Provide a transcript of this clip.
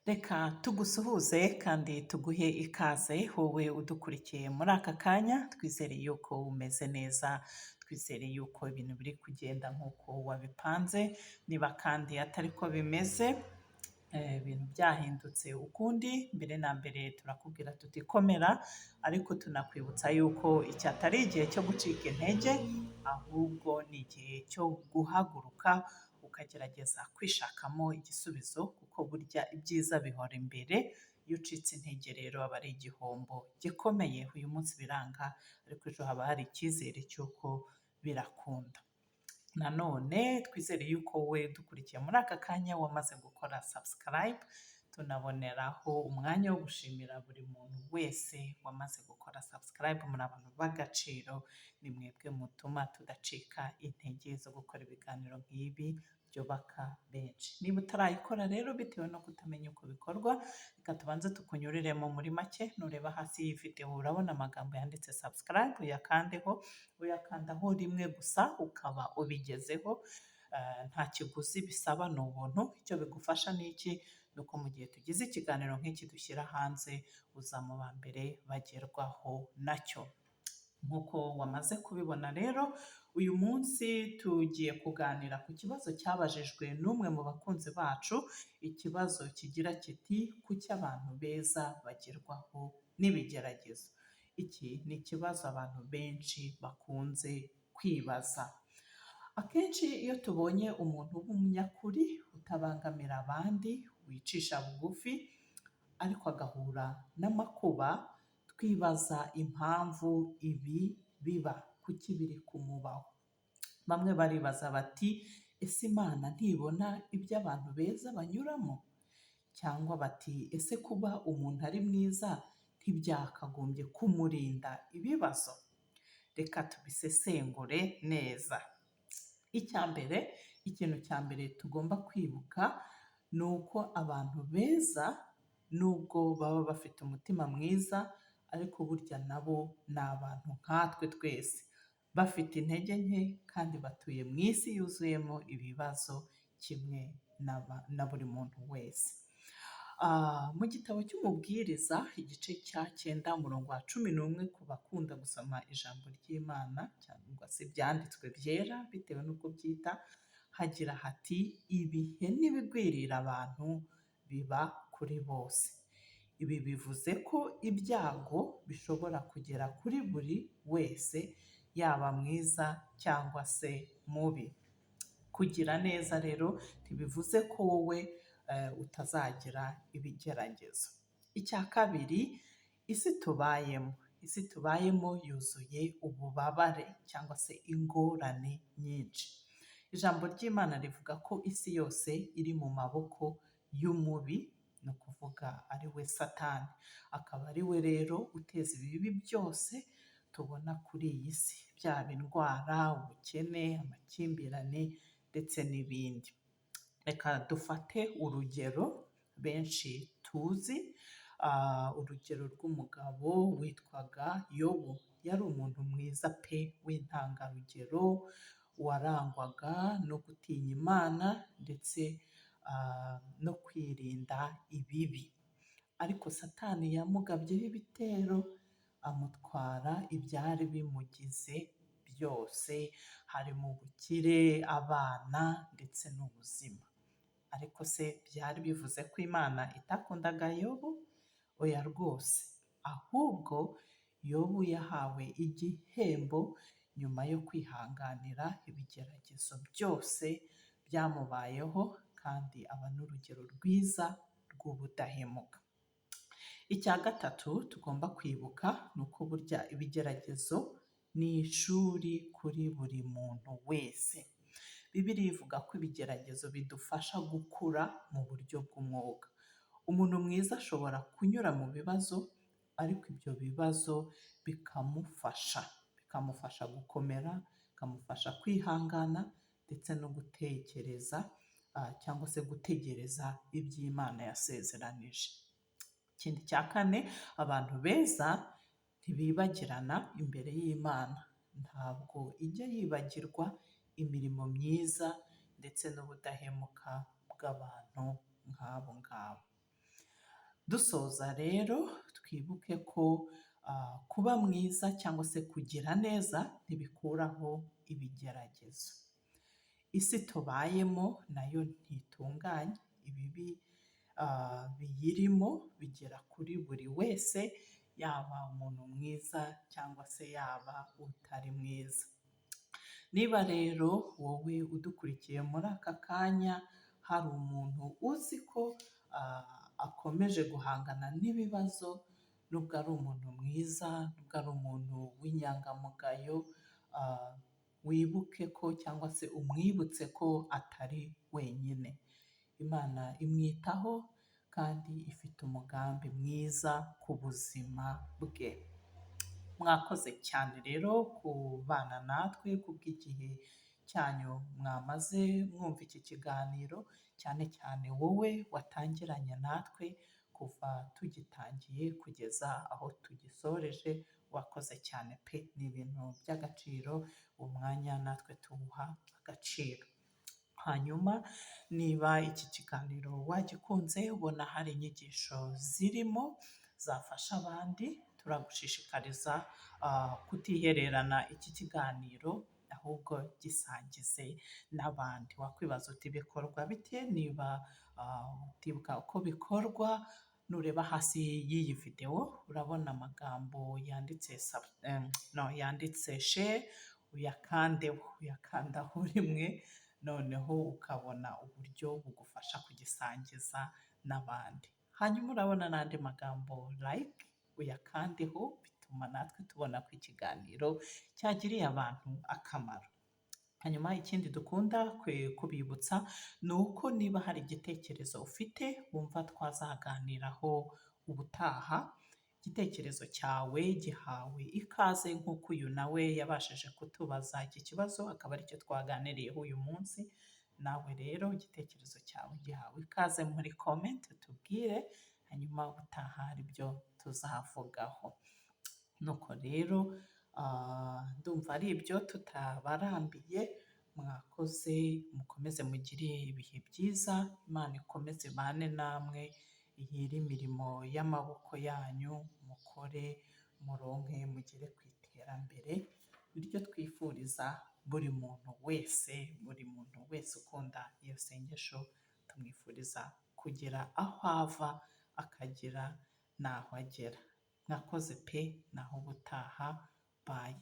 Reka tugusuhuze kandi tuguhe ikaze wowe udukurikiye muri aka kanya, twizere yuko umeze neza, twizere yuko ibintu biri kugenda nk'uko wabipanze, niba kandi atari ko bimeze, ibintu byahindutse ukundi, mbere na mbere turakubwira tuti komera, ariko tunakwibutsa yuko iki atari igihe cyo gucika intege, ahubwo ni igihe cyo guhaguruka ukagerageza kwishakamo igisubizo, kuko burya ibyiza bihora imbere, iyo ucitse intege rero aba ari igihombo gikomeye. Uyu munsi biranga ariko ejo haba hari icyizere cy'uko birakunda. Nanone twizere yuko wowe dukurikiye muri aka kanya wamaze gukora subscribe, tunaboneraho umwanya wo gushimira buri muntu wese wamaze gukora subscribe. Muri abantu b'agaciro, ni mwebwe mutuma tudacika intege zo gukora ibiganiro nk'ibi byubaka benshi. Niba utarayikora rero bitewe no kutamenya uko bikorwa, reka tubanze tukunyuriremo muri make. Nureba hasi y'iyi video urabona amagambo yanditse subscribe, uyakandeho. Uyakandaho rimwe gusa ukaba ubigezeho, nta kiguzi bisaba, ni ubuntu. Icyo bigufasha ni iki? Ni uko mu gihe tugize ikiganiro nk'iki dushyira hanze, uza mu ba mbere bagerwaho nacyo. Nk'uko wamaze kubibona rero, uyu munsi tugiye kuganira ku kibazo cyabajijwe n'umwe mu bakunzi bacu, ikibazo kigira kiti: "Kuki abantu beza bagerwaho n'ibigeragezo?" Iki ni ikibazo abantu benshi bakunze kwibaza. Akenshi iyo tubonye umuntu w'umunyakuri, utabangamira abandi, wicisha bugufi, ariko agahura n'amakuba, twibaza impamvu ibi biba, kuki biri kumubaho. Bamwe baribaza bati: "Ese Imana ntibona ibyo abantu beza banyuramo?" Cyangwa bati: "Ese kuba umuntu ari mwiza ntibyakagombye kumurinda ibibazo?" Reka tubisesengure neza. Icya mbere, ikintu cya mbere tugomba kwibuka ni uko abantu beza, nubwo baba bafite umutima mwiza, ariko burya nabo ni abantu nkatwe twese, bafite intege nke kandi batuye mu isi yuzuyemo ibibazo kimwe na buri muntu wese. Mu gitabo cy'Umubwiriza, igice cya 9, umurongo wa 11, ku bakunda gusoma ijambo ry'Imana cyangwa se ibyanditswe byera bitewe n'uko byita, hagira hati: "Ibihe n'ibigwirira abantu biba kuri bose." Ibi bivuze ko ibyago bishobora kugera kuri buri wese, yaba mwiza cyangwa se mubi. Kugira neza rero ntibivuze ko wowe utazagira ibigeragezo. Icya kabiri, isi tubayemo yuzuye ububabare cyangwa se ingorane nyinshi. Ijambo ry'Imana rivuga ko isi yose iri mu maboko y'umubi, ni ukuvuga ari we Satani, akaba ari we rero uteza ibibi byose tubona kuri iyi si, byaba indwara, ubukene, amakimbirane ndetse n'ibindi. Reka dufate urugero benshi tuzi, urugero rw'umugabo witwaga Yobu. Yari umuntu mwiza pe, w'intangarugero, warangwaga no gutinya Imana ndetse no kwirinda ibibi. Ariko Satani yamugabyeho ibitero, amutwara ibyari bimugize byose, harimo ubukire, abana ndetse n'ubuzima. Ariko se byari bivuze ko Imana itakundaga Yobu? Oya rwose, ahubwo Yobu yahawe igihembo nyuma yo kwihanganira ibigeragezo byose byamubayeho, kandi aba n'urugero rwiza rw'ubudahemuka. Icya gatatu tugomba kwibuka ni uko burya ibigeragezo ni ishuri kuri buri muntu wese. Bibiliya ivuga ko ibigeragezo bidufasha gukura mu buryo bw'umwuka. Umuntu mwiza ashobora kunyura mu bibazo, ariko ibyo bibazo bikamufasha gukomera, bikamufasha kwihangana ndetse no gutekereza cyangwa se gutegereza iby'Imana yasezeranije. Ikindi cya kane, abantu beza ntibibagirana imbere y'Imana. Ntabwo ijya yibagirwa imirimo myiza ndetse n'ubudahemuka bw'abantu nk'abo ngabo. Dusoza rero, twibuke ko kuba mwiza cyangwa se kugira neza ntibikuraho ibigeragezo. Isi tubayemo nayo ntitunganye, ibibi biyirimo bigera kuri buri wese, yaba umuntu mwiza cyangwa se yaba utari mwiza. Niba rero wowe udukurikiye muri aka kanya hari umuntu uzi ko akomeje guhangana n'ibibazo, nubwo ari umuntu mwiza, nubwo ari umuntu w'inyangamugayo, wibuke ko cyangwa se umwibutse ko atari wenyine. Imana imwitaho kandi ifite umugambi mwiza ku buzima bwe. Mwakoze cyane rero kubana natwe kubw'igihe cyanyu mwamaze mwumva iki kiganiro, cyane cyane wowe watangiranye natwe kuva tugitangiye kugeza aho tugisoreje, wakoze cyane pe! Ni ibintu by'agaciro, umwanya natwe tuwuha agaciro. Hanyuma niba iki kiganiro wagikunze, ubona hari inyigisho zirimo zafasha abandi, turagushishikariza kutihererana iki kiganiro, ahubwo gisangize n'abandi. Wakwibaza uti bikorwa bite? Niba utibuka uko bikorwa, nureba hasi y'iyi videwo urabona amagambo yanditse no, yanditse share, uyakandeho, uyakandaho rimwe, noneho ukabona uburyo bugufasha kugisangiza n'abandi. Hanyuma urabona n'andi magambo like, uyakandeho, bituma natwe tubona ko ikiganiro cyagiriye abantu akamaro. Hanyuma ikindi dukunda kubibutsa ni uko niba hari igitekerezo ufite wumva twazaganiraho ubutaha, igitekerezo cyawe gihawe ikaze nk'uko uyu nawe yabashije kutubaza iki kibazo, akaba aricyo twaganiriyeho uyu munsi, nawe rero igitekerezo cyawe gihawe ikaze muri comment utubwire, hanyuma ubutaha hari ibyo tuzavugaho. Nuko rero ndumva ari ibyo, tutabarambiye, mwakoze, mukomeze mugire ibihe byiza, Imana ikomeze ibane namwe, ihire imirimo y'amaboko yanyu, mukore, muronke, mugere ku iterambere, niryo twifuriza buri muntu wese, buri muntu wese ukunda iyo sengesho, tumwifuriza kugira aho ava akagera n'aho agera. Mwakoze pe, naho ubutaha, bye.